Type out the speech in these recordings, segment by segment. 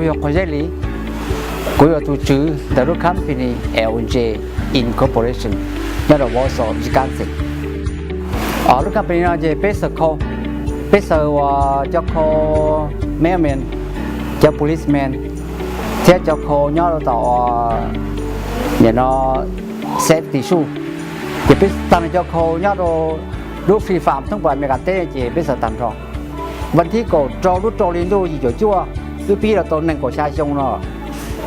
Yog Qhua Zeb Lis, kuv yog tus tswv ntawm lub company L J Incorporation nyob rau Wausau, Wisconsin. Lub company no ces peb xaws khau, peb xaws uas cov khau mailman, cov policeman, thiab cov khau nyob rau tom nim no safety shoe. Ces peb tag nrho cov khau nyob rau lub Fleet Farm thoob plaws Amelikas teb ces peb xaws tag nrho. Vas thib kaum rau lub rau hli ntuj yim caum cuaj, wb pib los tau nees nkaum xya xyoo no,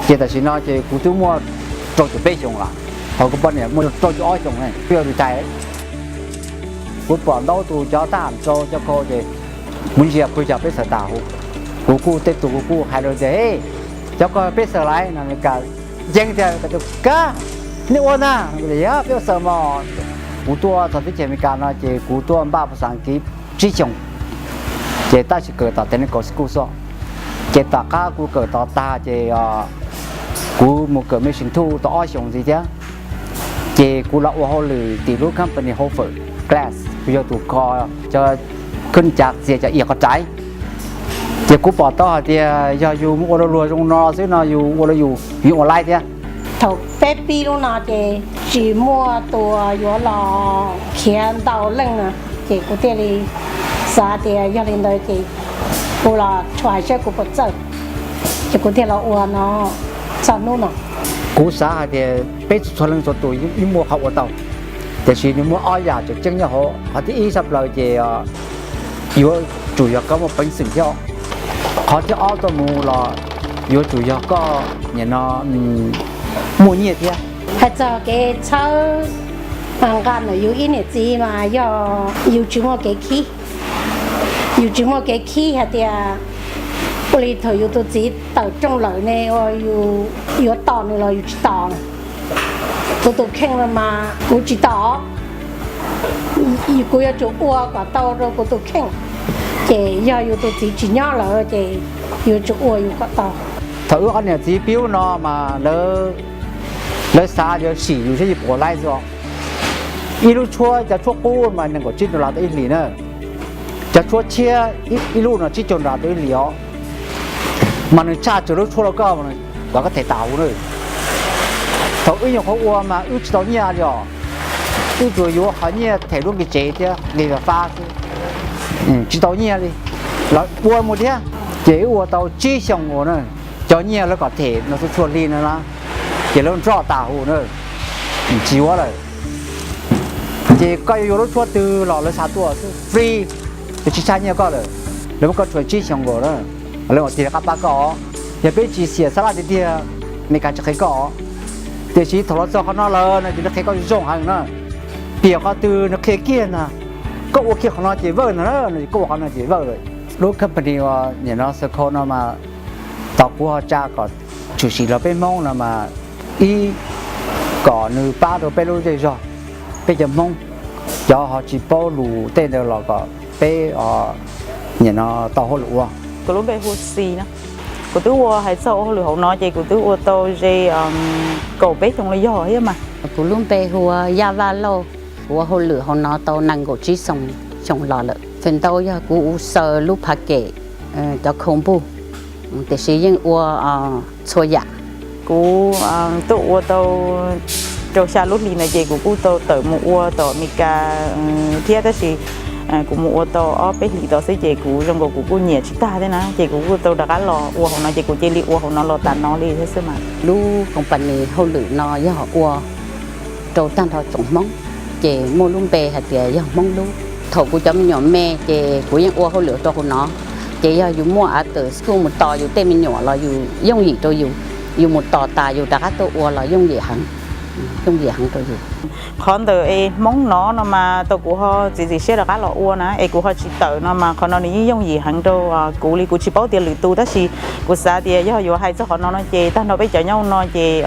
ces tam sim no ces kuv twb muaj rau caum peb xyoos lawm, ho kuv poj niam muaj rau caum ob xyoos ne, twb yuav retire. Kuv pom ntau tus cov tab ham rau cov khau ces kuv ntsia kuv cov peb xaws tas huv. Kuv kuj tej tus kuv kuj hais rau tias, Hey, cov ko peb xaws lawm no, Amelikas yeej tias, Kab, nej ua na, peb ua xaws mog. Kuv tuaj txog teb chaws Amelikas no ces kuv tuaj npaj phas xas Askiv tsib xyoos, ces tab sis kawm tom technical school xwb. Ces tom qab kuv kawm tod tag ces kuv mus kawm mission two tau ob xyoos ntxiv thiab. Ces kuv los ua hauj lwm tim lub company Hoffahr Glass, kuv yog tus kho cov khab cav txiav cov ia qhov rais. Ces kuv pom tau hais tias yog yus mus ua rau luag zoo no xwb no yus ua rau yus yeej ua laib thiab. Thaum peb pib lub no ces tsis muaj tus yuav los khiav ntau leej na, ces kuv thiaj li xav tias yog li ntawd ces kuv los try saib kuv puas txawj, ces kuv thiaj los ua no txog hnub no. Kuv xav hais tias peb txhua leej txhua tus yeej muaj qhov ua tau, tiam sis nws muaj ob yam tseem ceeb nyob hauv. Qhov thib ib tshaj plaws ces yuav tsum yog koj muaj peev xwm thiab. Qhov thib ob tuaj mus los yuav tsum yog koj nim no muaj nyiaj thiab. Hais txog kev txhawb nqa ntawm yus ib niam txiv mas yog yus tsis muaj kev khib. Yus tsis muaj kev khib hais tias ua li thaum yus tus txiv tawm rooj lawm ne, ua yus yuav tos nws los yus tsis tos. Kuv tus kheej no mas kuv tsis tos, kuv yuav tsum ua kom tau rau kuv tus kheej. Ces yog yus tus txiv tsis nyob lawm ces yuav tsum ua yus kom tau. Thaum wb ob niam txiv pib no mas lawv xav yuav sim yus saib yus puas laib xwb os. Ib lub tshuab, cov tshuab qub mas nees nkaum tsib dollar tau ib hlis na. Cov tshuab tshiab ib lub no tsib caug dollar tau ib hlis os. Mas nws tshaj tsawg lub tshuab rau koj, kom koj them tas huv na. Thaum wb nyuam qhuav ua mas wb tsis tau nyiaj li os. Wb tsuas yuav qhov nyiaj them lub nqi tsev thiab nqi fab xwb, tsis tau nyiaj li. Lawv ua mus thiab, ces wb ua tau tsib xyoos uas na, cov nyiaj lawv kom them no txhua txhua hli no na, ces lawv nroj tas huv na, tsis yuav lawm. Ces koj yuav yuav lub tshuab twg los lawv xa tuaj xwb, free, lawv tsis tshaj nyiaj koj lawm. Lawv muab koj tshuam tsib xyoos nkaus na, lawv mam tig rov qab pab koj os. Yog peb tsis xiam xab laj tiag tiag, Meskas tsis qhia koj os. Tiam sis thaum los txog qhov no lawm no ces nws qhia koj zoo heev na. Piam qhov twg nws qhia kiag ntag, koj ua kiag qhov no ces vawj ntag na, koj ua qhov no ces vawj lawm. Lub company uas nim no Circle no mas, tau kuv ho tsa kom tshwm sim rau peb Hmoob no mas, ib, kom nws pab rau peb lub zej zog, peb cov Hmoob, cov ho tsis paub lus tej ntawd los kom peb nim no tau hauj lwm ua. Kuv lub npe hu Xi na. Kuv twb ua hais txog ua hauj lwm hauv no ces kuv twb ua tau ze kaum peb xyoo los yog thiab mas. Kuv lub npe hu ua Yaj Vaj Lauj. Kuv ua hauj lwm hauv no tau nees nkaum tsib xyoo los lawm. Feem ntau yog kuv ua xaws lub phav kem, cov khau npuj, tiam sis yeej ua txhua yam. Kuv tuaj ua tau rau xya lub hlis ntawd ces kuv kuj tau tawm mus ua tom Amelikas thiab, tab sis kuv mus ua tau ob peb hlis tod xwb ces kuv zoo nkaus kuv kuj nyiam tsis tag thiab na, ces kuv kuj tau rov qab los ua hauv no ces kuv cia li ua hauv no los tas no li thiab xwb mas. Lub company hauj lwm no yog ua rau tag nrho tsoom Hmoob, ces muaj lub npe hais tias yog Hmoob lub. Thaum kuv cov me nyuam me ces kuv yeej ua hauj lwm rau hauv no, ces yog yus muaj after school mus tos yus tej me nyuam los yus yooj yim rau yus, yus mus tos tas yus rov qab tuaj ua los yooj yim heev, yooj yim heev rau yus. Qhov ntawm es Hmoob no no mas tau kuv ho txiav txim siab rov qab los ua na es kuv ho tsis tawm no mas qhov no nws yeej yooj yim heev rau kuv li. Kuv tsis paub tias lwm tus tab sis kuv xav tias yog yuav hais txog qhov no no ces tag nrho peb cov nyob no ces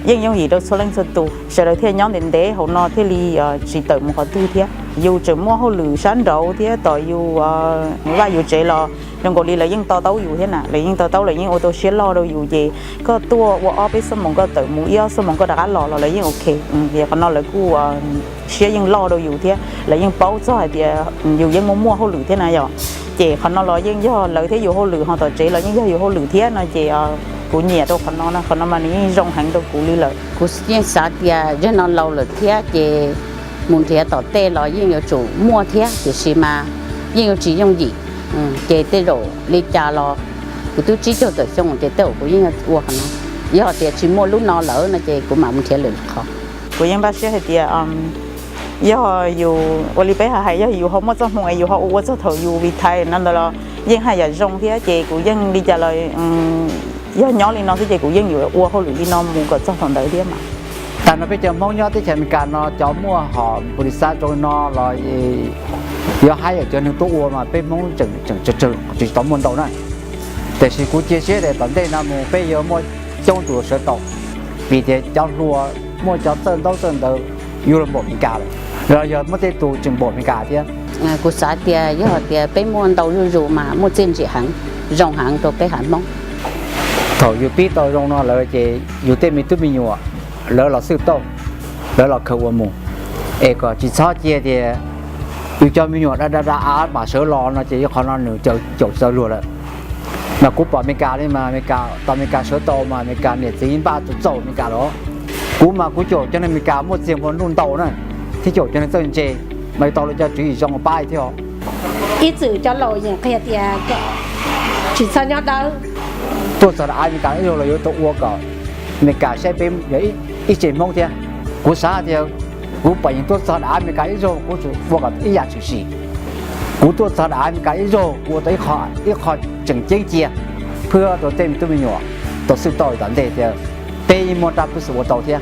yeej yooj yim rau txhua leej txhua tus, sawv daws thiaj nyob ntev ntev hauv no thiaj li tsis tawm mus qhov twg thiab. Yus tseem muaj hauj lwm sab nraud thiab tom yus vaj yus tsev los zoo nkaus li lawv yeej to taub yus thiab na, lawv yeej to taub, lawv yeej ua tau siab loj rau yus ces koj tuaj ua ob peb xuab moos koj tawm mus ib ob xuab moos koj rov qab los los lawv yeej ok. Qhov no lawv kuj siab yeej loj rau yus thiab lawv yeej paub txog hais tias yus yeej muaj muaj hauj lwm thiab na yom. Ces qhov no los yeej yog lawv thiab yus hauj lwm, ho tom tsev los yeej yog yus hauj lwm thiab no ces kuv nyiam rau qhov no, qhov no mas nws yeej zoo heev rau kuv li lawm. Kuv yeej xav tias zaum no laus lawm thiab ces mus nrhiav tom tej los yeej yuav tsum muaj thiab, tiam sis mas yeej yuav tsis yooj yim. Ces tej zaum li cas los kuv twb tsib caug tawm xyoo ces tej zaum kuv yeej yuav ua qhov no. Yog tias tsis muaj lub no lawm no ces kuv mam mus nrhiav lwm qhov. Kuv yeej npaj siab hais tias yog yus ua li peb hais, yog yus ho muaj txoj hmoo es yus ho ua ua txog thaum yus retire no ntawd los yeej haj yam zoo thiab. Ces kuv yeej li cas los yog nyob li no xwb ces kuv yeej yuav ua hauj lwm li no mus kom txog thaum ntawd thiab mas. Tag no peb cov Hmoob nyob teb chaws Amelikas no cov muaj hom npu li xav zoo no los yuav haj yam cov neeg tuaj ua mas peb Hmoob tseem tsawg tsawg, tsis tau muaj ntau na. Tiam sis kuv cia siab tias tom ntej no mus peb yuav muaj coob tus sawv tau, vim tias cov hluas muaj cov txawj ntaub txawj ntawv yuav luag npaum Amelikas lawm, los yog muaj tej tus tseem npaum Amelikas thiab. Kuv xav tias yog tias peb muaj ntau zuj zus mas muaj txiaj ntsig heev, zoo heev rau peb haiv Hmoob. Thaum yus pib tau zoo no lawm ces yus tej me tub me nyuam lawv los xwb tau, lawv los khaws ua mus, es kom tsis txhob cia tias yus cov me nyuam da da da av mam sawv los no ces yog qhov no nws caum tsis tau luag lawm. Mas kuv pom Amelikas li mas Amelikas, tau Amelikas sawv tau mas Amelikas niam txiv npaj txaus txaus Amelikas los. Kuv mas kuv caum cov neeg Amelikas muaj txiag nplua nuj ntau na, thiab caum cov neeg txawj ntse, mas yuav tau lawv cov tswv yim zoo pab thiab os. Ib txwm cov laus yeej qhia tias kom tsis txhob nyob dawb. Tuaj txog dav av Amelikas ib zaug los yuav tau ua kom Amelikas saib peb yog ib tsev Hmoob thiab. Kuv xav tias kuv pom yeej tuaj txog dav av Amelikas ib zaug kuv tsuas ua kom ib yam tshwm sim. Kuv tuaj txog dav av Amelikas ib zaug kuv ua tau ib qho tseem ceeb cia, phwb rau tej me tub me nyuam tau xwb tau tom ntej tias peb yeej muaj rab pub xwm ua tau thiab.